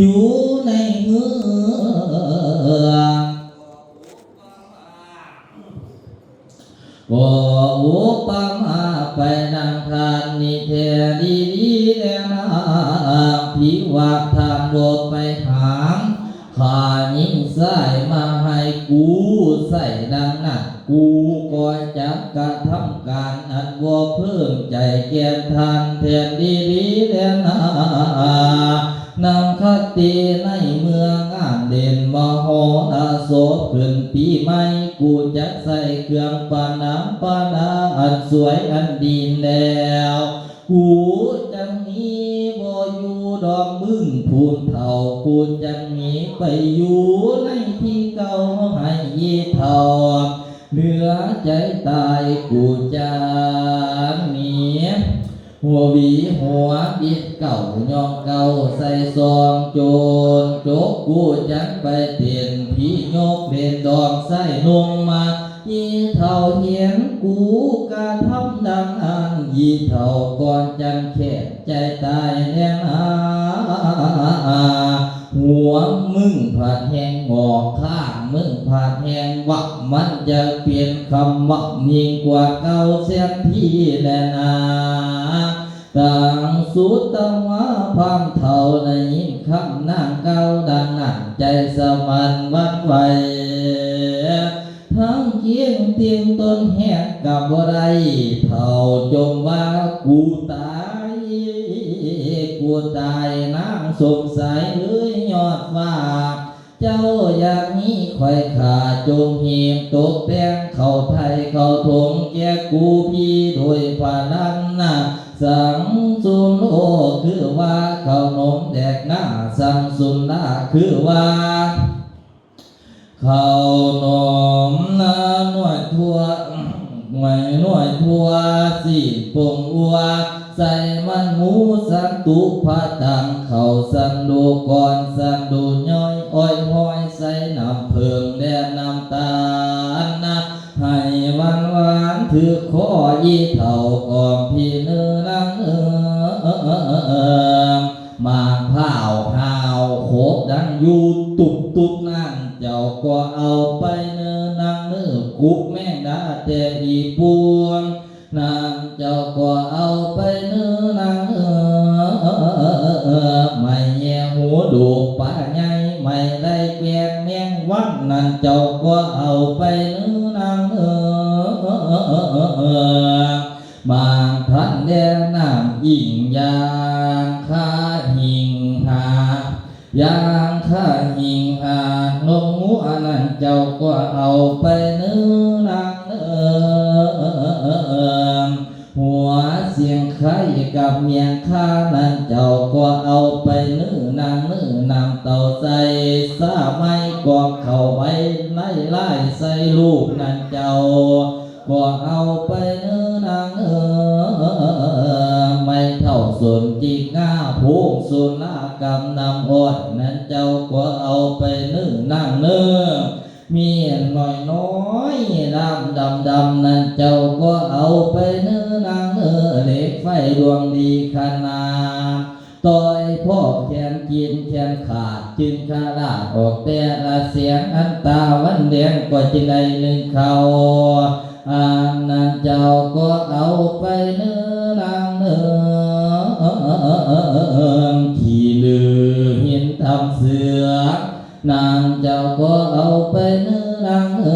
ຢູ່ໃນເຮືອນ. ກໍອຸປະມາໄປດັ່ງທ່ານນີ້ແທ້ດີໆແລນາ ທີ່ວ່າທ່ານບໍ່ໄປຫາ ຂ້າຍິງຊາຍມາໃຫ້ກູໃຊ້ດັ່ງນັ້ນ ກູກໍຈະກະທຳການອັນບໍ່ເພິ່ງໃຈແກ່ທ່ານແທນດີໆແລນາ. ນຳຄະຕິໃນເມື່ອງານເດັ່ນມະຫໍລະສົບຂຶ້ນປີໃໝ່ ກູຈັກໃສ່ເຄື່ອງປະດັບປະດາອັນສວຍອັນດີແລ້ວ ກູຈັ່ງໜີບໍ່ຢູ່ດອກ ມຶງຜູ້ເຖົ້າ ກູຈັ່ງໜີໄປຢູ່ໃນທີ່ເກົ່າ ໃຫ້ອີ່ເຖົ້າເຫຼືອໃຈຕາຍ ກູຈັ່ງໜີ ຫົວຫວີຫົວບິດເກົ້າ ຍ່ອງເກົ້າໃສ່ສອງໂຈນ ຈົກກູຈັ່ງໄປເຕັ້ນຜີຍົກເຫຼັ້ນດອກຊາຍໜຸ່ມມາ ອີ່ເຖົ້າເຫັນກູກະທຳດັ່ງນັ້ນ ອີ່ເຖົ້າກໍຈັ່ງແຄ້ນໃຈຕາຍແດ່ນາ. ຫົວມຶງພັດແຮ່ງງອກ ຂ້າງມຶງພັດແຮ່ງຫວັກ ມັນຈະເປັນຄຳຫວັກຍິ່ງກວ່າເກົ່າແສນທີແລນາ. ຕ່າງສຸດຕະມາພານເຖົ້າໄດ້ຍິນຄຳນາງກ່າວດັ່ງນັ້ນ ໃຈສະໝັ່ນຫວັ່ນໄຫວ ທັງກຽງຕີງຕົນແຮງກະບໍ່ໄດ້ ເຖົ້າຈົ່ມວ່າກູຕາຍ ກູຕາຍນາງສົມຊາຍເອີຍ ຍອດຟ້າ ເຈົ້າຢ່າມີຂ້ອຍຂ້າ ຈົ່ງຮີບຕົກແຕ່ງເຂົ້າໄຖເຂົ້າຖົງແກ່ກູພີໂດຍພະລັນນາ ສັງສຸນໂອ ຄືວ່າເຂົ້າໜົມແດກໜ້າ ສັງສຸນລາ ຄືວ່າເຂົ້າໜົມນາ ໜ່ວຍທົ່ວ ໜ່ວຍ ໜ່ວຍທົ່ວ ຊີ້ນປົງອົວ ໃສ່ມັນໝູ ສັນຕຸພະຕັງ ເຂົ້າສັນດູກ່ອນ ສັນດູຍ່ອຍ ອ້ອຍຫ້ອຍ ໃສ່ນ້ຳເຜິ້ງແລະນ້ຳຕານນະ ໃຫ້ຫວານຫວານຖືກຄໍອີ່ເຖົ້າກອມພີເນີນາງເອີຍ ໝາກພ້າວຫ້າວໂຄບດັງຢູ່ຕຸບຕຸບ ນາງເຈົ້າກໍເອົາໄປເນີນາງເນີ ກຸບແມງດາແຕ່ອີ່ປົວ ນາງເຈົ້າກໍເອົາໄປເນີນາງເອີຍ ໄມ້ແຍ່ຫູດູກປາໃຫຍ່ ໄມ້ໄລ່ແກງແມງວັນ ນາງເຈົ້າກໍເອົາໄປເນີນາງເອີຍ ບາງທ່ານແດ່ນາງອີງຢ່າງຄາຫິງຫາ ຢ່າງຄາຫິງຫາດນົກງົວ ນາງເຈົ້າກໍເອົາໄປເນີນາງເນີ ຫົວສຽງໄຄກັບມຽງຄາ ນາງເຈົ້າກໍເອົາໄປເນີນາງເນີ ນ້ຳເຕົ້າໃສ່ສາໄໝ ກອກເຂົ້າໄວ້ໄລ່ລາຍໃສ່ລູກ ນາງເຈົ້າ ກໍເອົາໄປເນີນາງເອີຍ ໄມ້ເຖົ້າສົນຈິກງາ ໂພງໂຊນາກຳນ້ຳອ້ອຍ ນາງເຈົ້າກໍເອົາໄປເນີນາງເນີ ມີດນ້ອຍໆ ດ້າມດຳໆ ນາງເຈົ້າກໍເອົາໄປເນີນາງເນີ ເຫຼັກໄຟດວງດີຂະໜາດ ຕ່ອຍພອກແຂນກິນແຂນຂາດ ຈຶ່ງຂະຫຼາດອອກແຕ່ລະແສງ ອັນຕາວັນແດງກໍຈຶ່ງໄດ້ໜຶ້ງເຂົ້າ ອັນນັ້ນເຈົ້າກໍເອົາໄປເນີນາງເນີ ຂີ້ລືຫີນຕຳເສືອ ນາງເຈົ້າກໍເອົາໄປເນີນາງເນີ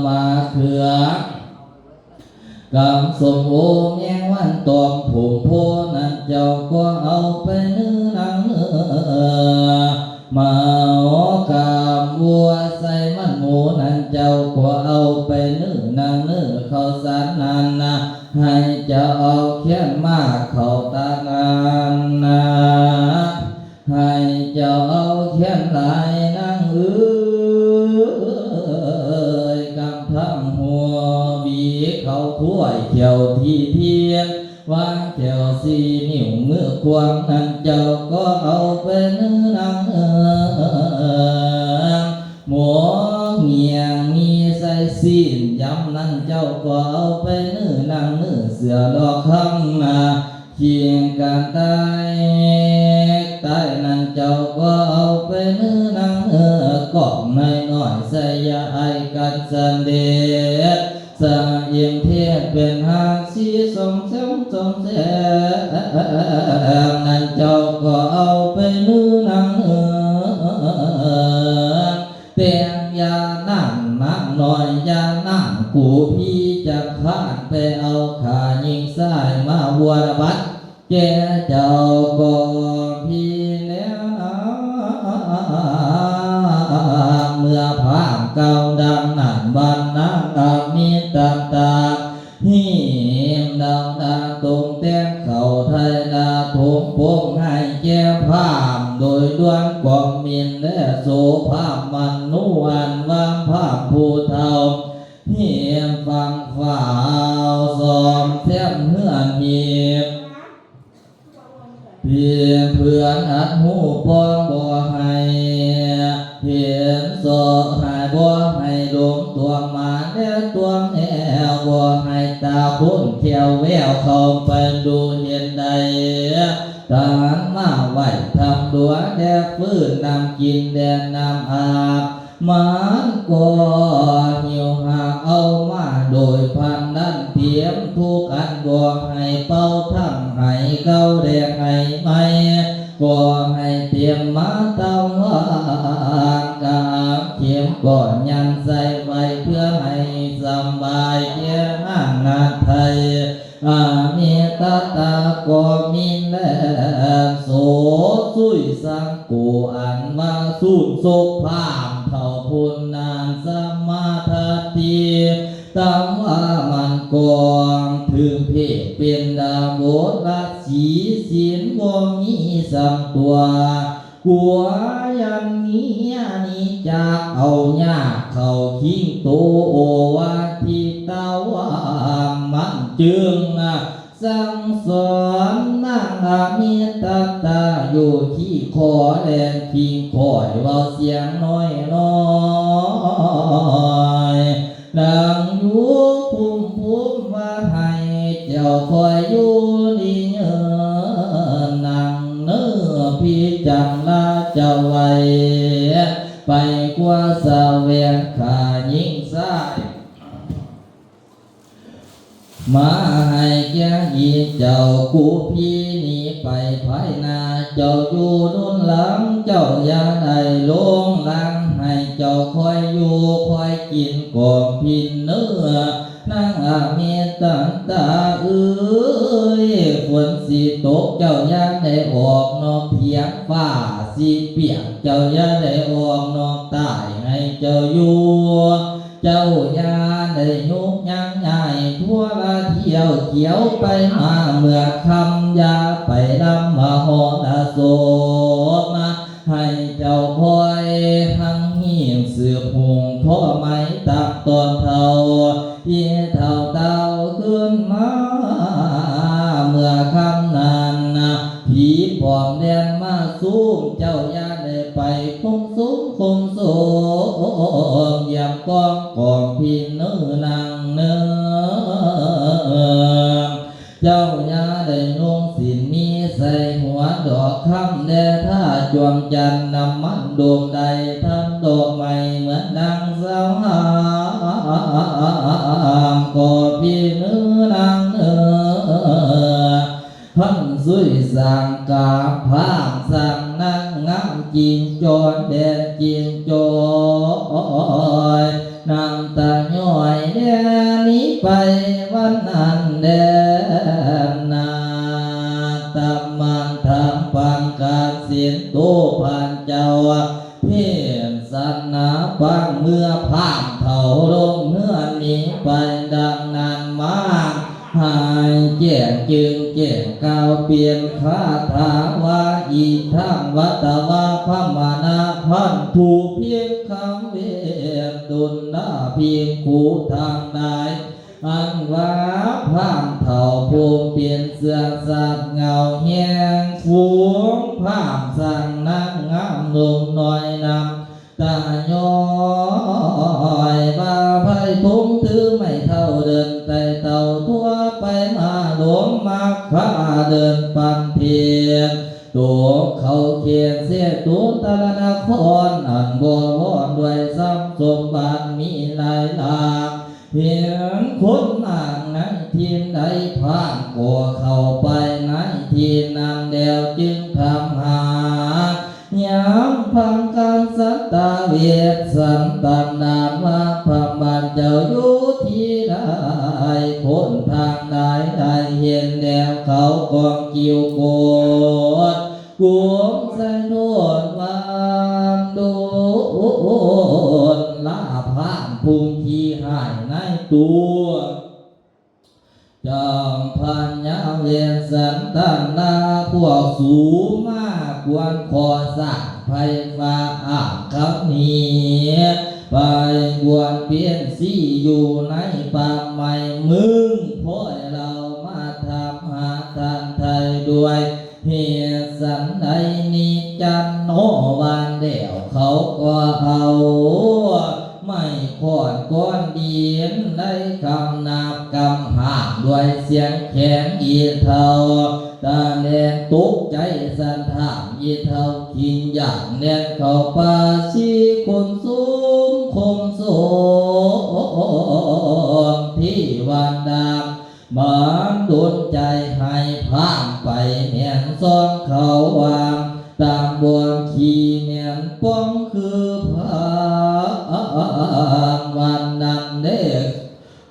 ໝາກເຂືອ ກຳສົ້ມໂອແມງວັນຕອມຜົມໂພ ນາງເຈົ້າກໍເອົາໄປເນີນາງເນີ ໝາວກຳບົວໃສ່ມັນໝູ ນາງເຈົ້າກໍເອົາໄປເນີນາງເນີ ເຂົ້າສານນັ້ນນະ ໃຫ້ເຈົ້າເອົາແຄນມາເຂົ້າຕານນັ້ນນະ ໃຫ້ເຈົ້າເອົາແຄນຫຼາຍນາງເອີຍ ກຳທັງຫົວຫວີເຂົ້າຖ້ວຍ ແຂ້ວທີ່ທຽນ ວາງແຂ້ວສີ່ນິ້ວມືຂວາງ ນັ້ນເຈົ້າກໍເອົາໄປເນີນາງເອີຍ ໝວກຫງຽງມີໃສ່ຊີ້ນຢຳ ນັ້ນເຈົ້າກໍເອົາໄປເນີນາງເນີ ເສື້ອດອກຄຳນາ ຄີງການຕາຍ ຕາຍນັ້ນເຈົ້າ ກໍເອົາໄປເນີນາງເນີກອງນ້ອຍໆ ໃສ່ຢາອ້າຍກັນສັນເດດ ສະອີງເທດເປັນຮາກສີສົ້ມແຊມ ສົ້ມແຊມ ນັ້ນເຈົ້າກໍເອົາໄປເນີນາງເນີ ແຕ່ງຢານາງ ນາງນ້ອຍຢານາງ ກູພີຈັກຄານໄປເອົາຂ້າຍິງຊາຍມາບົວລະບັດ ແກ່ເຈົ້າກໍພີແລະນາງ. ເມື່ອພາມກ່າວດັ່ງນັ້ນ ບັດນາງອາມິຕະຕາ ຮີມດາວດາຕົງແຕ່ງເຂົ້າໄທລາຖົງປົງໃຫ້ແກ່ພາມ ໂດຍດ່ວນກອງມິນແລະໂສພາມມະນູ ອັນວ່າພາມຜູ້ເຖົ້າ ຮີມຟັງຟ້າວ ສ້ອມແຊມເຮືອນຮີບ ເພື່ອນອັດຮູ້ປ້ອງບໍ່ໃຫ້ເຫັນ ສອກໃຫ້ບໍ່ໃຫ້ຫຼົງຕົວມາແລະຕົວແມວ ບໍ່ໃຫ້ຕາຄົນແຂ້ວແວວເຂົ້າໄປດູເຫັນໄດ້ ຕານມາໄຫວ້ທຳຕົວແລະຟື້ນນ້ຳກິນແລະນ້ຳອາບ ມັນກໍຫິວຫາເອົາມາໂດຍພັນນັ້ນ ຕຽມທຸກອັນບໍ່ໃຫ້ເປົ່າ ທັງໄຫ້ເກົ່າແລະໄຫ້ໃໝ່ ກໍໃຫ້ຕຽມມາຕາມວາງ ກາບເຂັມກໍຍັນໃສ່ໄວ້ ເພື່ອໃຫ້ສຳບາຍແກ່ນາງນາໄທ ອາມິຕະຕາກໍມີແລະ ໂສຊຸຍສັງໂກ ອັນວ່າສູນສົບພາມເຖົ້າພຸ້ນນັ້ນ ສະມາທາຕິ ຕາມວ່າມັນກອງ ຖືເພດເປັນດາບົດລະສີ ສິນບໍ່ມີສຳຕົວ ກົວຢ້ານເມຍນີ້ຈາກເອົາຍາກເຂົ້າຄິງໂຕ ໂອວາທິຕາວ່າມັນຈຶ່ງສັ່ງສອນນາງອາມິຕະຕາ ຢູ່ທີ່ຄໍແລງຄິງ ຄ່ອຍເວົ້າສຽງນ້ອຍໆ ນາງຢູ່ຄຸ້ມພູມວ່າໃຫ້ເຈົ້າຄອຍຢູ່ດີເຍີນນາງເນີ ພີ່ຈັ່ງລາເຈົ້າໄວ້ ໄປກວ່າສະແຫວງຂ້າຍິງຊາຍ ມາໃຫ້ແກ່ອີເຈົ້າ ກູພີໜີໄປພາຍໜ້າ ເຈົ້າຢູ່ດຸນຫຼັງ ເຈົ້າຢ່າໄດ້ຫຼົງຫຼັງ ໃຫ້ເຈົ້າຄອຍຢູ່ຄອຍກິນກອງພິນເນີ ນາງອາມິຕະຕາເອີຍ ຝົນຊິຕົກ ເຈົ້າຢ່າໄດ້ອອກນອກ ພຽງຟ້າຊິປຽກ ເຈົ້າຢ່າໄດ້ອອກນອກ ຕາຍໃຫ້ເຈົ້າຢູ່ ເຈົ້າຢ່າໄດ້ຍຸກຍັງຍ້າຍ ທົ່ວລະທ່ຽວຂຽວໄປມາ ເມື່ອຄ່ຳຢ່າໄປລຳມະຫໍລະສົບ ໃຫ້ເຈົ້າຄອຍຮັ່ງຮີບສືບຮຸ່ງທໍ່ໄມ້ ຕາມຕອນເຖົ້າ ອີເຖົ້າເຕົ້າຂຶ້ນມາ ເມື່ອຄ່ຳນັ້ນ ຜີປອມແລ່ນມາຊູມ ເຈົ້າຢ່າໄດ້ໄປຄົມຊຸມຄົມຊຸມ ຢ້ຽມກອງກອງພິນເນີນາງເນີ ເຈົ້າຢ່າໄດ້ນຸ່ງສິ້ນມີໃສ່ຫົວດອກຄຳ ແດ່ຖ້າຈວງຈັນນ້ຳມັນດົມໄດ້ ທັນດອກໄມ້ເໝືອນດັ່ງສາວຫາມ ກໍພີ່ເນີນາງເນີ ພັນສຸຍສ້າງກາບພາມສ້າງນາງງາມຈິງຈອນແດນຈິງຈອຍ ນ້ຳຕາຍ້ອຍແດ່ໜີໄປວັນນັ້ນແດ່ນາ ຕຳມານທຳປາງການສິນໂຕພານເຈົ້າ ເພດສັນນາປາງເມື່ອພາມເຖົ້າລົງເຮືອນໜີໄປ ດັ່ງນັ້ນມາ ໃຫ້ແຈ້ງຈຶ່ງແຈ້ງກ່າວປ່ຽນຄາຖາວ່າ ອິທັງວັດຕະວາພະມະນາພັນທຸ ພິກຂະເວ ດຸນນາພິກຂຸທັງຫຼາຍ ອັນວ່າພາມເຖົ້າຜູ້ເປັນເຊື້ອຊາດເຫງົາແຫ່ງຝູງ ພາມສ້າງນາງງາມໜຸ່ມນ້ອຍນຳ ຕາຍ້ອຍວ່າໄພທຸງຖືໄມ້ເທົ້າເດີນໄຕ່ເຕົ້າທົ່ວໄປມາ ຫຼົງມາຄາເດີນປັນເພດ ຕົກເຂົ້າເຂດເຊຕຸຕະລະນະຄອນ ອັນບໍ່ວອນດ້ວຍຊໍ້າສົມບັດມີຫຼາຍຫຼາກ ເຫັນຄົນມາກໃນຖິ່ນໃດ ພາກກໍເຂົ້າໄປໃນທີ່ນັ້ນແລ້ວຈຶ່ງຖາມຫາ ຍາມຟັງການສັດຕະເວດ ສັນຕະນາມວ່າ ພະບາດເຈົ້າຢູ່ທີ່ໃດ ຄົນທາງໃດໄດ້ເຫັນແລ້ວ ເຂົາກໍກິ້ວໂກດ ກຸມໃສ່ໂທດວ່າ ໂດນລາພາມຜູ້ຂີ້ຮ້າຍນາຍຕົວ ເຈົ້າພະຍາເວດສັນຕະນາ ພວກສູມາກວນກໍ່ສ້າງໄຟຟ້າອາກຄະມີ ໄປກວນເປັນສີຢູ່ໃນປ່າໄມ້ ມຶງພອຍລາວມາຖາມຫາທ່ານໄທດ້ວຍ ເຫດສັນໃດນີ້ຈັກໜໍ່ ວ່າແລ້ວເຂົາກໍເອົາໄມ້ຄ້ອນກ້ອນດິນ ໄດ້ກຳໜາບກຳຫ້າມດ້ວຍສຽງແຂງອີເທົ້າ ຕາແລນຕົກໃຈສັ່ນທ້າມ ອີເທົ້າຂີ້ຢ້ານແລ່ນເຂົ້າປ່າ ສີຄຸນຊຸມຄົມສົມເທວະດາ ບານດົນໃຈໃຫ້ພາມໄປແມ່ນຊອງເຂົາວ່າ ຕາມບ່ອນຂີ້ແມ່ນປ່ອງຄືພາມວັນນັ້ນເດ້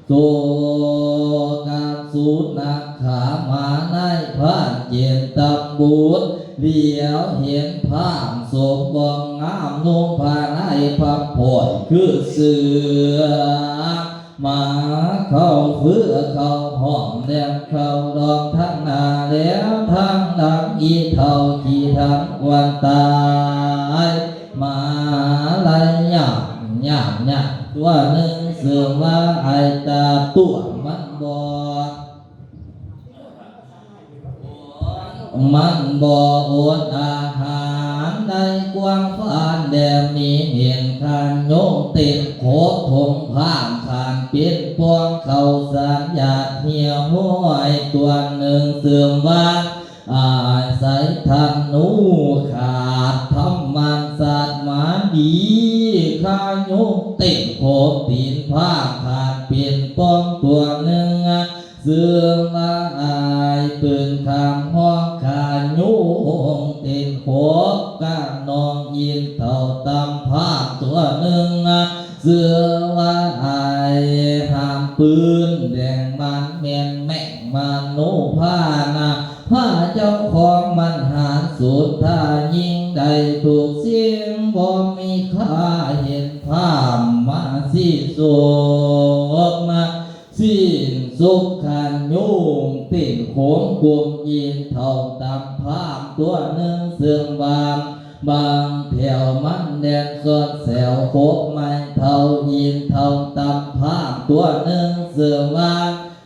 ໂຕການສູນນັກຂ້າມານາຍພານເຈນຕະບຸດ ຫຼຽວເຫັນພາມສົມບອງງາມນຸ່ງຜ້າລາຍຜ້າພ້ອຍຄືເສືອ ໝາເຂົ້າເຟືອເຂົ້າຫ້ອມແດນເຂົ້າດອກທາງໜ້າແລ້ວທາງຫຼັງ ອີເຖົ້າຂີ້ຖັງກວນຕາຍ ໝາລາຍຍາກຍາກຍາກຕົວໜຶ່ງ ເຊື່ອວ່າອ້າຍຕາຕົວະມັນບໍ່ ມັນບໍ່ອົດອາຫານ ໄດ້ກວາງຟານແລະມີເໝັນຄານໂຍງເຕັມໂຄດຖົງພາມຂານເປັນປອງເຂົ້າສານຢາດເຫ່ຍຫ້ວຍຕົວໜຶ່ງ ເຊື່ອວ່າອາໄສທະນູຂາດທຳມະຊາດມາດີ ຄາໂຍງເຕັມໂຄດຕີນພາມຂານເປັນປອງຕົວໜຶ່ງ ເຊື່ອວ່າອ້າຍປືນຄຳຮອກກະໂຍງເຕັນໂຄບກະນອງອີນເທົ່າຕຳພາມຕົວໜຶ່ງ ເຊື່ອວ່າອ້າຍຫ້າມປືນແດງມັນແມ່ນແມ່ງມະໂນພານະ ພາເຈົ້າຂອງມັນຫານສຸດທ້າຍຍິ່ງໄດ້ທຸກສິ່ງບໍ່ມີຄ່າ ເຫັນພາມມາສີສົບມາ ສິ້ນສຸກຂັນຍຸງເຕັ້ນໂຄມກົມອີນເທົ່າຕຳພາມຕົວໜຶ່ງ ເຊິ່ງວ່າບາງແຖວມັນແລ່ນຊອດແຊວໂຄບໄມ້ເທົ່າອີນເທົ່າຕຳພາມຕົວໜຶ່ງ ເຊິ່ງວ່າ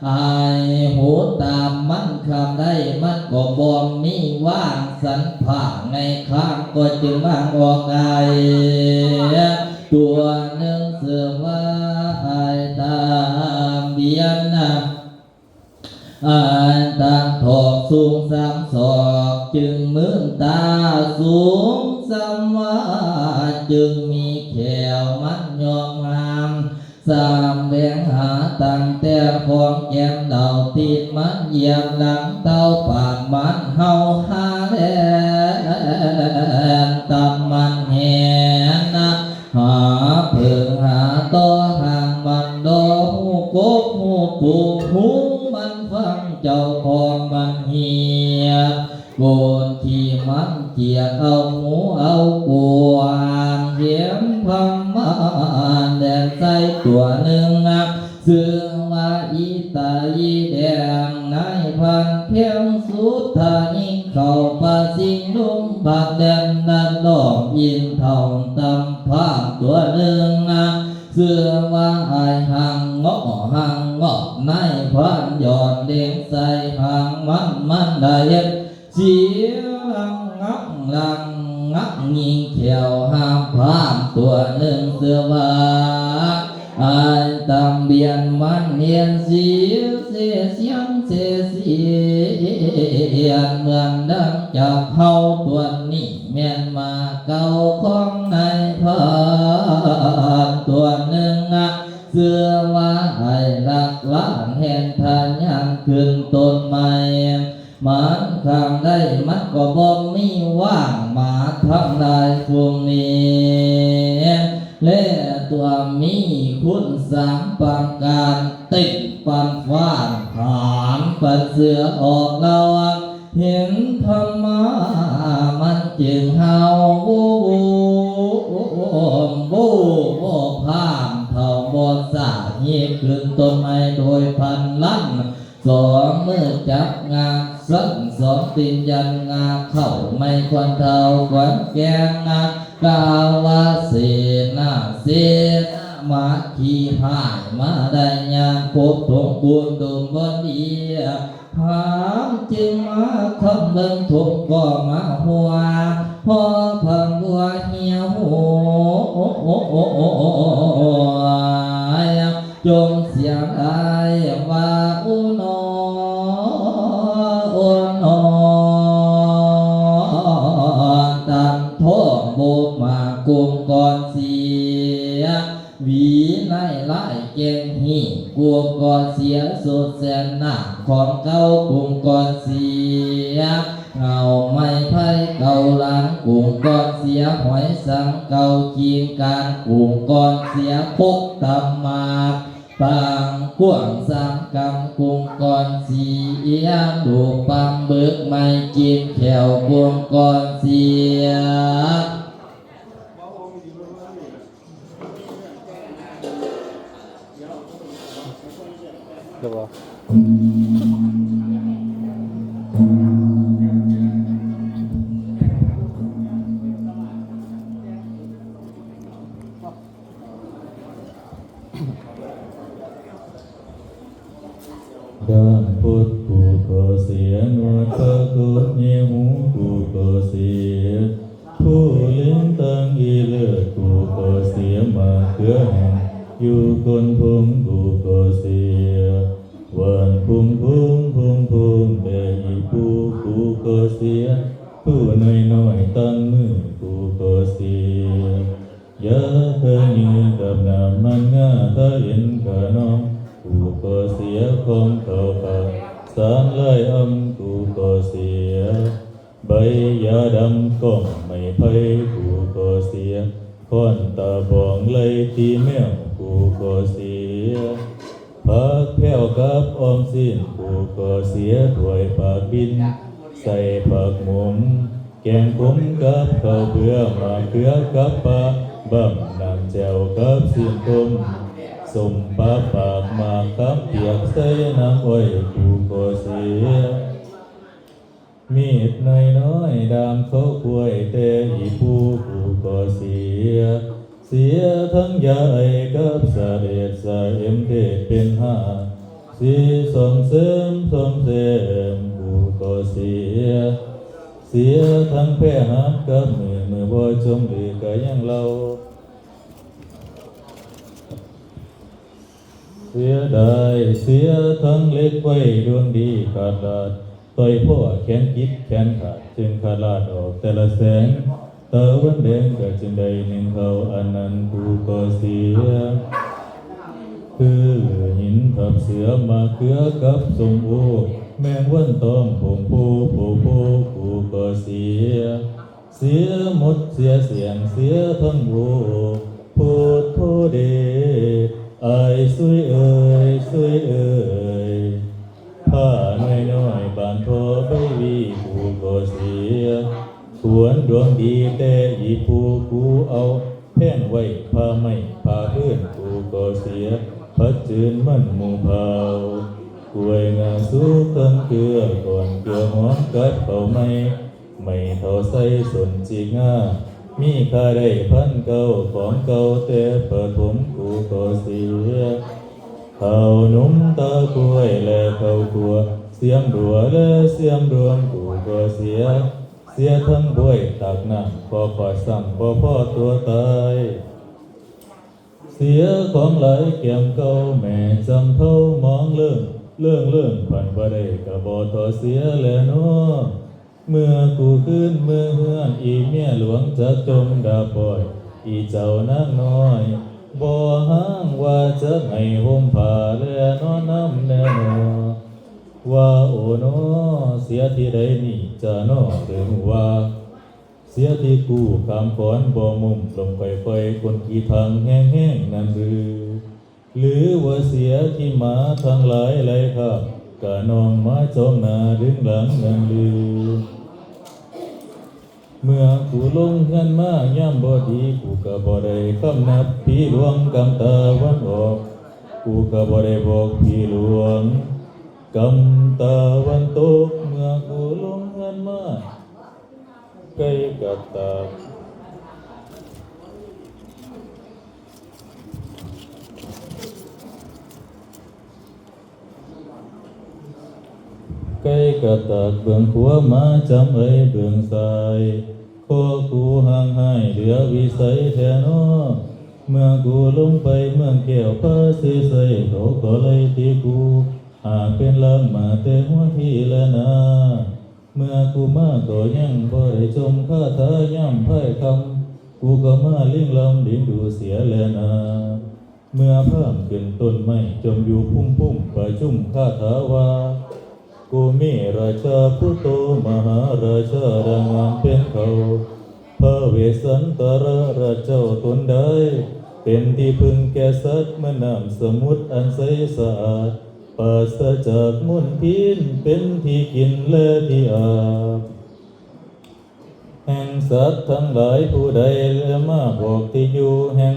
ອາຍຫູຕາມັນຄຳໃດ ມັນກໍບໍ່ມີວາງສັນຜາກໃນຄາງ ກໍຈຶ່ງວາງອອກອາຍ ຕົວໜຶ່ງເຊື່ອວ່າອາຍຕາມເບຍນນະ ອາຍຕາມຖອກສູງສາມສອກ ຈຶ່ງມື່ນຕາສູງສ່ຳວ່າ ຈຶ່ງມີແຂວມັນຍອມງາມ ສາມແຫວງຫາຕັ້ງແຕ່ຂອງແກ້ມເຫຼົ່າ ຕີນມັນຢຽບຫຼັງເຕົ້າ ປາກມັນເຫົ່າຫາແລ່ນ ຕຳມັນແຫນນະ ຫາເຜິ້ງຫາຕໍ່ຫາງມັນ ດອກຫູກົບຫູປູກ ຫູມັນຟັງເຈົ້າຂອງມັນເຫຍ ໂກນຂີ້ມັນເຈຍກ ເອົາໝູເອົາກວາງ ເຫັນພະມານແດນໃສຕົວໜຶ່ງ ເຊື່ອວ່າອີຕາອີແດງ ນາຍພານພຽງສຸດທ້າຍຍິງເຂົ້າປ່າສິງລຸມບາດແດນນະ ດອກອີນເທົ່າຕຳພາມຕົວໜຶ່ງ ເຊື່ອວ່າອາຍຫາງເງາະຫາງເງາະ ນາຍພານຍ້ອນເລັງໃສ່ຫາງມັນ ມັນໄດ້ເຮັດສຽງງັກງັກງັກຍິງແຂ້ວຫາມພາມຕົວໜຶ່ງ ເຊື່ອວ່າອາຍຕຳບຽນມັນເຫັນສຽງ ສຽງເສສຽນ ເໝືອນດັ່ງຈັກເຮົາຕົວນີ້ ແມ່ນໝາເກົ່າຂອງນາຍພານຕົວໜຶ່ງ ຊື່ວ່າໄອ້ລັກລ້ານແຫ່ນທະຍານຂຶ້ນຕົ້ນໄມ້ ມັນຂ້າງໃດມັນກໍບໍ່ມີວ່າງ ໝາທັງຫຼາຍຝູງນີ້ ແລະຕົວມີຄຸນສາມປະການ ເຕັ້ນປັ່ນຟ້ານ ຫານປັນເສືອອອກລາວ ເຫັນທຳມາມັນຈຶ່ງຫ້າວ ໂວໂວໂວໂວ ພານເຖົ້າບໍ່ສາ ຮີບຂຶ້ນຕົ້ນໄມ້ໂດຍພັນລັນ ສອງມືຈັບງາສັ້ນ ສອງຕີນຢັນງາເຂົ້າ ໄມ້ຂວັນເທົ້າຂວັນແກງງາ ກາວາເສນາ ເສນາມາຂີ່ຮ້າຍ ມາໄດ້ຍາມພົບຖົງຄູນດົມບໍ່ດີ ພາມຈຶ່ງມາຄຳເບິ່ງຖົງກໍມາຫົວ ພໍພັງບົວເຫ່ຍໂຫຍ ຈົ່ງສຽງອ້າຍວ່າ ໂອນອ ໂອນອ ຕາມທ້ອງບົກໝາກຸງກອນເສຍ ຫວີໄລ່ລາຍແກງຫີ ກຸງກອນເສຍສົດແສນໜາຂອງເກົ່າ ກຸງກອນເສຍ ເງົາໄມ້ໄຜ່ເກົ່າຫຼັງ ກຸງກອນເສຍຫອຍສັງເກົ່າ ຄີງການ ກຸງກອນເສຍຄົກຕຳໝາກ ປາງກວ້າງສາມກຳ ກຸງກອນເສຍ ດູກປາງເບີກໄມ້ ຈີນແຂ້ວ ກຸງກອນເສຍ ດາມພົດກູກໍເສຍ ໜວດປາກົດເຫຍຫູກູກໍເສຍ ພູລິງຕັງອີເລີດກູກໍເສຍ ໝາກເຂືອແຫ້ງຢູ່ກົ້ນທົ່ງກູກໍເສຍ ຫວ່ານພຸງພຸງພຸງພຸງແຕ່ອີປູກູກໍເສຍ ພູນ້ອຍໆຕັ້ງມືກູກໍເສຍ ຢາກະຍືກັບນ້ຳມັນງາ ທະເອັນຂະໜອງກູກໍເສຍ ຂອງເຂົາຂາວສານລາຍອຳກູກໍເສຍ ໃບຢາດຳກ້ອງໄມ້ໄຜ່ກູກໍເສຍ ຄ້ອນຕາບອງໄລ່ຕີແມວກູກໍເສຍ ຜັກແພ້ວກັບອອມຊີ້ນກູກໍເສຍ ຖ້ວຍປາກບິນໃສ່ຜັກໝົມ ແກງຂົມກັບເຂົ້າເບືອ ໝາກເຂືອກັບປາ ບຳນ້ຳແຈ່ວກັບຊີ້ນຕົ້ມ ສົ້ມປາປາກ ໝາກຂາມປຽກໃສ່ນ້ຳອ້ອຍກູກໍເສຍ ມີດນ້ອຍໆ ດາມເຂົາກ້ວຍແຕ່ອີປູກູກໍເສຍ ເສຍທັງຢາໄອກັບສະເອດສະເອັມເທດເປັນຫ້າ ສີສອມເສີມສອມແຊມກູກໍເສຍ ເສຍທັງແພຫາມກັບມື ມືບໍ່ຈົມຫຼືກະຍັງເລົ່າ ເສຍດາຍ ເສຍທັງເຫຼັກໄວດວງດີຂາດລາດ ຕ່ອຍພໍ້ແຂນກິດແຂນຂາດ ຈຶ່ງຂາດລາດອອກແຕ່ລະແສງ ຕາວັນແດງກະຈຶ່ງໄດ້ໜຶ່ງເຂົ້າ ອັນນັ້ນກູກໍເສຍ ຄືຫີນທັບເສືອ ໝາກເຂືອກັບສົ້ມໂອ ແມງວັນຕອມຜົມໂພໂພໂພ ກູກໍເສຍ ເສຍໝົດເສຍສຽງ ເສຍທັງໂອ ໂພດໂພເດ ອ້າຍຊ່ວຍເອີຍ ຊ່ວຍເອີຍ ຜ້ານ້ອຍໆ ບານທໍ່ໃບຫວີ ກູກໍເສຍ ຄວນດວງດີແຕ່ອີປູກູເອົາ ແພງໄວ້ຜ້າໄມ້ຜ້າພື້ນ ກູກໍເສຍ ຜັດຈືນມັນໝູ່ເຜົ່າ ກ້ວຍງາສຸກທັງເຄືອ ກ່ອນເກືອຫອມກັບເຂົ້າໃໝ່ ໄມ້ເຖົ້າໃສ່ສົ້ນຈິກງາ ມີຄ່າໄດ້ພັນເກົ້າ ຂອງເກົ່າແຕ່ປະຖົມ ກູກໍເສຍ ເຂົ້າໜຸມຕາກ້ວຍ ແລະເຂົ້າຂົ້ວ ສຽມດົວ ແລະສຽມດວງ ກູກໍເສຍ ເສຍທັງບວຍຕັກນ້ຳ ພໍຂອດຊ້ຳ ບໍ່ພໍຕົວຕາຍ ເສຍຂອງຫຼາຍແກ້ມເກົ່າ ແມ່ຈຳເທົ້າມອງເລີງ ເລີງເລີງ ພັນບໍ່ໄດ້ກະບໍ່ທໍ່ເສຍແລເນາະ. ເມື່ອກູຄືນເມືອເຮືອນ ອີເມຍຫຼວງຈັກຈົ່ມດາບປ້ອຍ ອີເຈົ້ານາງນ້ອຍ ບໍ່ຮ້າງວ່າຈະໃຫ້ຫົ່ມຜ້າ ແລນອນນຳແນ່ເນາະ. ວ່າໂອເນາະ ເສຍທີ່ໃດນີ້ຈະເນາະ ຫຼືຮູ້ວ່າ ເສຍທີ່ກູ້ຂ້າມຂອນບໍ່ມຸ້ມ ລົມໄປໄຟກົ້ນກີ່ຖັງແຮງໆນັ້ນຫຼື ຫຼືວ່າເສຍທີ່ໝາທັງຫຼາຍໄລ່ຄາບ ກະນອງມາຈ້ອງໜ້າດຶງຫຼັງນັ້ນຫຼື. ເມື່ອກູລົງເຮືອນມາຍາມບໍ່ດີ ກູກະບໍ່ໄດ້ຄຳນັບຜີຫຼວງກຳຕາວັນອອກ ກູກະບໍ່ໄດ້ບອກຜີຫຼວງກຳຕາວັນຕົກ. ເມື່ອກູລົງເຮືອນມາ ໄກ່ກະຕາກ ໄກ່ກະຕາກເບື້ອງຂວາ ໝາຈຳໄອເບື້ອງຊ້າຍ ເພາະກູຮ່າງຮ້າຍເຫຼືອວິໄສແທ້ເນາະ. ເມື່ອກູລົງໄປເມືອງແກ້ວພາເສໄຊ ເຂົາກໍໄລ່ຕີກູ ຫາກເປັນລາງມາແຕ່ຫົວທີລະນາ. ເມື່ອກູມາກໍຍັງບໍ່ໄດ້ຈົ່ມຄາຖາຍາມພາຍຄ່ຳ ກູກໍມາລິງລຳລິງດູເສຍແລນາ. ເມື່ອພາມຂຶ້ນຕົ້ນໄມ້ຈົ່ມຢູ່ພຸ້ມໆ ປະຊຸມຄາຖາວ່າ ໂກເມລາຊາພຸດໂຕ ມະຫາລາຊາດັ່ງງາມເປັນເຂົາ ພະເວສສັນຕະລະລາຊາເຈົ້າຕົນໃດ ເປັນທີ່ເພິ່ງແກ່ສັດເໝືອນນ້ຳສະໝຸດອັນໃສສະອາດ ປາສະຈາກມົນທິນ ເປັນທີ່ກິນແລທີ່ອາບ ແຫ່ງສັດທັງຫຼາຍຜູ້ໃດ ແລມາບອກທີ່ຢູ່ແຫ່ງ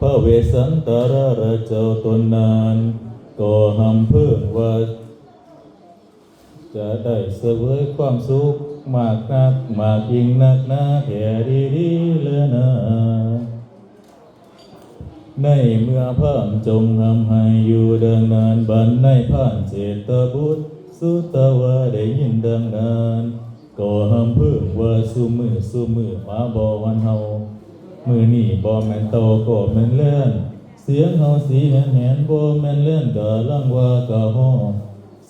ພະເວສສັນຕະລະລາຊາເຈົ້າຕົນນັ້ນ ກໍຮ່ຳເພີ້ງວ່າ ຈະໄດ້ສະເຫວີຍຄວາມສຸກມາກນັກມາກຍິ່ງນັກໜາແທ້ດີໆແລນາ. ໃນເມື່ອພາມຈົ່ມຮ່ຳໄຫ້ຢູ່ດັ່ງນັ້ນ ບັດນາຍພານເສດຕະບຸດ ສຸດຕະວາໄດ້ຍິນດັ່ງນັ້ນ ກໍຮ່ຳເພີ້ງວ່າ ຊຸມມື້ຊຸມມື້ມາບໍ່ຮອນເຮົາ ມື້ນີ້ບໍ່ແມ່ນເຕົ່າກໍແມ່ນແລນ ສຽງເຮົາສີແຫນໆ ບໍ່ແມ່ນແລນກະລັງວ່າກະຮອ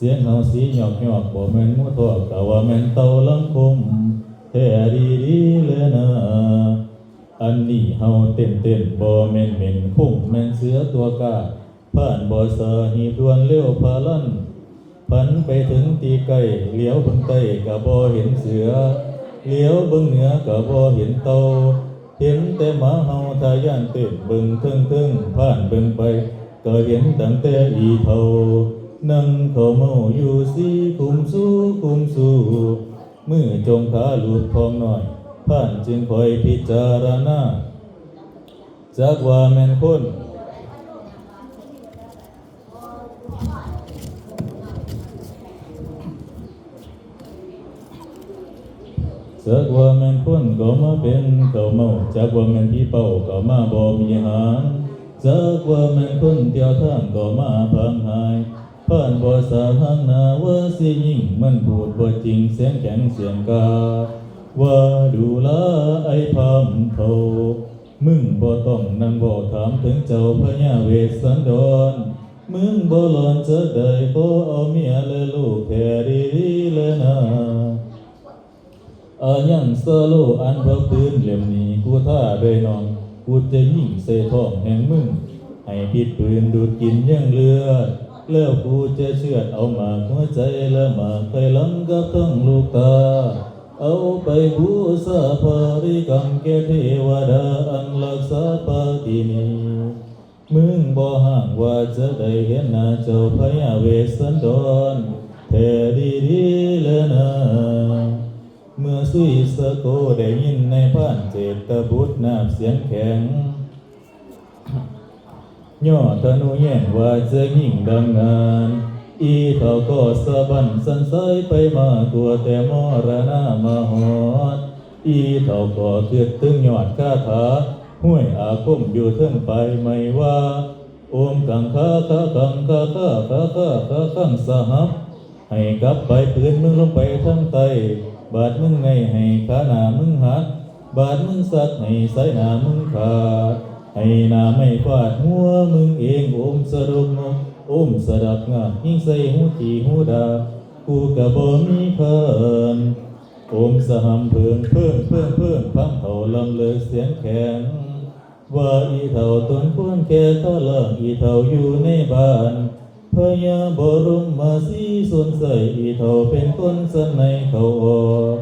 ສຽງເຮົາສີຫຍອກໆ ບໍ່ແມ່ນໝູທອກ ກະວ່າແມ່ນເຕົ່າລັງຄົມ ແທ້ດີໆແລນາ. ອັນນີ້ເຮົາເຕັ້ນໆ ບໍ່ແມ່ນເໝັນ ຄົງແມ່ນເສືອຕົວກາ ພານບໍ່ສາຮີບດ່ວນເລວພາລັນ ຜັນໄປເຖິງທີ່ໃກ້ ຫຼຽວເບິ່ງໃຕ້ກະບໍ່ເຫັນເສືອ ຫຼຽວເບິ່ງເໜືອກະບໍ່ເຫັນເຕົ່າ ເຫັນແຕ່ໝາເຫົ່າ ຖ້າຢ້ານເຕັ້ນເບິ່ງເທິງໆ ພານເບິ່ງໄປກະເຫັນຕັ້ງແຕ່ອີ່ເຖົ້າ ນັ່ງເຂົ້າເມົາຢູ່ສີຄຸມຊູຄຸມຊູ ມືຈົ່ງຂາລູບທ້ອງນ້ອຍ ພານຈຶ່ງຄ່ອຍພິຈາລະນາ ຈັກວ່າແມ່ນຄົນ ຈັກວ່າແມ່ນຄົນກໍມາເປັນເຂົ້າເມົາ ຈັກວ່າແມ່ນຜີເປົ້າກໍມາບໍ່ມີຫາງ ຈັກວ່າແມ່ນຄົນຕຽວທາງກໍມາພັງຫາຍ ພານບໍ່ສາຫາງໜ້າວ່າຊິຍິງ ມັນພູດບໍ່ຈິງ ສຽງແຂງສຽງກາ ວ່າດູລາໄອ້ພາມເຖົ້າ ມຶງບໍ່ຕ້ອງນັ່ງເວົ້າຖາມເຖິງເຈົ້າພະຍາເວດສັນດອນ ມຶງບໍ່ຫຼອນຈັກໄດ້ ຂໍເອົາເມຍແລະລູກແທ້ດີໆແລນາ. ອາຍັງສາໂລ ອັນພະປືນເຫຼັ້ມນີ້ ກູຖ້າໄດ້ນ້ອງ ກູຈະຍິງໃສ່ທ້ອງແຫ່ງມຶງ ໃຫ້ພິດປືນດູດກິນຍັງເລືອດ ແລ້ວກູຈະເຊືອດເອົາໝາກຫົວໃຈ ແລະໝາກໄຂ່ຫຼັງກັບທັງລູກຕາ ເອົາໄປບູຊາພະລິກຳແກ່ເທວະດາອັນລັກສາພະທີ່ນີ້ ມຶງບໍ່ຮ່າງວ່າຈະໄດ້ເຫັນໜ້າເຈົ້າພະຍາເວດສັນດອນ ແທ້ດີໆແລນາ. ເມື່ອສຸຍສະໂກໄດ້ຍິນນາຍພານເສດຕະບຸດນາບສຽງແຂງ ຍໍທະນູແຍງວ່າຈະຍິງດັ່ງນັ້ນ ອີ່ເຖົ້າກໍສະບັ້ນສັ່ນໄສໄປມາ ກົວແຕ່ມໍລະນະມາຮອດ ອີ່ເຖົ້າກໍຄຶດເຖິງຍອດຄາຖາ ຫ້ວຍອາຄົມຢູ່ເທິງປາຍໄມ້ວ່າ ໂອມກັງຄາຄາຄັງຄາຄາຄາຄາຄາຄັງສະຫັບ ໃຫ້ກັບປາຍປືນມຶງລົງໄປທາງໃຕ້ ບາດມຶງໃນໃຫ້ຂາໜ້າມຶງຫັກ ບາດມຶງສັກໃຫ້ສາຍໜ້າມຶງຂາດ ໃຫ້ໜ້າໄມ້ຟາດຫົວມຶງເອງ ໂອມສະດົກນົກ ໂອມສະດັບງາບ ຍິງໃສ່ຫູຈີຫູດາບ ກູກະບໍ່ມີຄານ. ໂອມສະຫຳເພີງ ເພີງ ເພີງ ເພີງ ພາມເຖົ້າລຳເລີກສຽງແຂງ ວ່າອີເຖົ້າຕົນຄວນແກ່ຄາລາງ ອີເຖົ້າຢູ່ໃນບ້ານ ພະຍາບໍລົມມາສີຊົນໄຊ ອີເຖົ້າເປັນຄົນສັນໃນເຂົ້າອອກ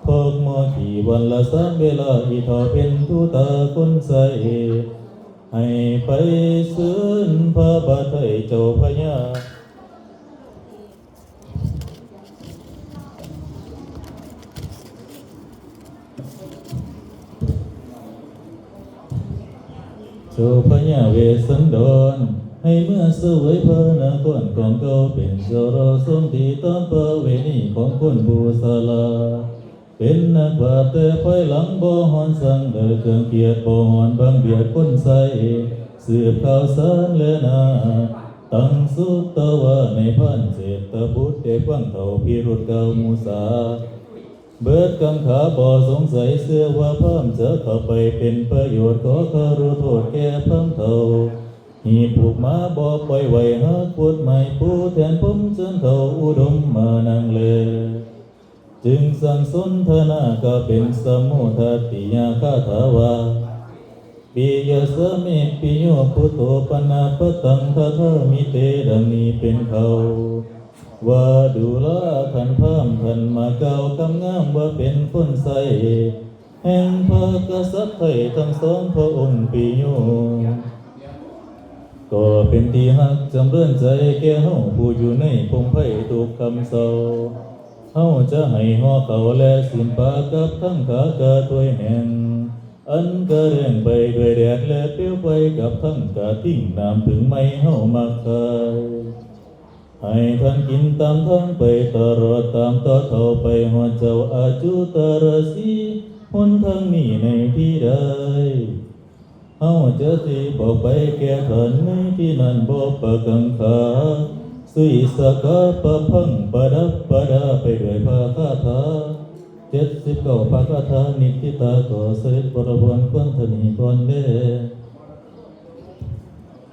ພອກໝໍຂີ້ວັນລະສາມເວລາ ອີເຖົ້າເປັນຕູຕາຄົນໃສ ໃຫ້ໄປເຊີນພະບາດໄທເຈົ້າພະຍາ ເຈົ້າພະຍາເວດສັນດອນ ໃຫ້ເມືອສະເຫວີຍພະນະຄອນຂອງເກົ່າ ເປັນເຈົ້າລໍຊົມທີ່ຕາມປະເວນີຂອງຄົນຜູ້ຊະລາ ເປັນນັກບາບແຕ່ພາຍຫຼັງ ບໍ່ຮ້ອນສັງເລີກເຄື່ອງກຽດ ບໍ່ຮ້ອນບັງບຽດຄົນໃຊ້ ສືບຂ່າວສານແລນາ ຕັ້ງສຸດຕະວາໃນພານເສດຕະບຸດ ໄດ້ຟັງເຖົ້າພິລຸດກ່າວມຸສາ ເບິດກັງຂາບໍ່ສົງໄສ ເຊື່ອວ່າພາມຈະເຂົ້າໄປເປັນປະໂຫຍດ ຂໍຄາລຸໂທດແກ່ພາມເຖົ້າ ຮີບຜູກໝາບໍ່ປ່ອຍໄວ້ ຫາກກົດໝາຍຜູ້ແທນພົມເຊີນເຖົ້າອຸດົມມານັ່ງແລ ຈຶ່ງສັ່ງສົນທະນາກະເປັນສະໂມທັດຕິຍາຄາຖາວ່າ ປິຍະສະເມປິໂຍ ພຸດໂຕ ປະນາປະຕັງ ທະທາມິເຕ ດັ່ງນີ້ເປັນເຂົາ ວ່າດູລາທ່ານພາມ ທ່ານມາກ່າວຄຳງາມວ່າເປັນຄົນໃຊ້ ແຫ່ງພະກະສັດໄທທັງສອງພະອົງປິໂຍ ກໍເປັນທີ່ຮັກຈຳເລີນໃຈແກ່ເຮົາຜູ້ຢູ່ໃນພົງໄພທຸກຄ່ຳເຊົ້າ ເຮົາຈະໃຫ້ຫໍ່ເຂົ້າແລະສິມປາກັບທັງຂາກະຖ້ວຍແຫ້ງ ອັນກະແດງໄປດ້ວຍແດດແລະເປວໄຟ ກັບທັງກະທິງນ້ຳຜຶ້ງໃໝ່ເຮົາມັກຂາຍ ໃຫ້ທ່ານກິນຕາມທາງໄປຕະຫຼອດ ຕາມຕໍ່ເຖົ້າໄປຮອດເຈົ້າອາຈຸຕະລະສີ ຫົນທາງນີ້ໃນທີ່ໃດ ເຮົາຈະຊິບອກໄປແກ່ທ່ານໃນທີ່ນັ້ນບໍ່ປະກັງຂາ ສຸຍສະກາປະພັງ ປະດັບປະດາໄປດ້ວຍພະຄາຖາ ເຈັດສິບເກົ້າພະຄາຖານິດທິຕາ ກໍສະເດັດບໍລະພອນຄວນທະນີກ່ອນເດີ.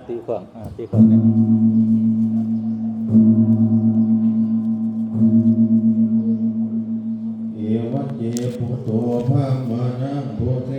ຕີຂວ້າງ ອາ ຕີຂວ້າງແດ່. ເອວັງ ເຈ ພຸດໂຕ ພະມະນັງ ພຸດເທ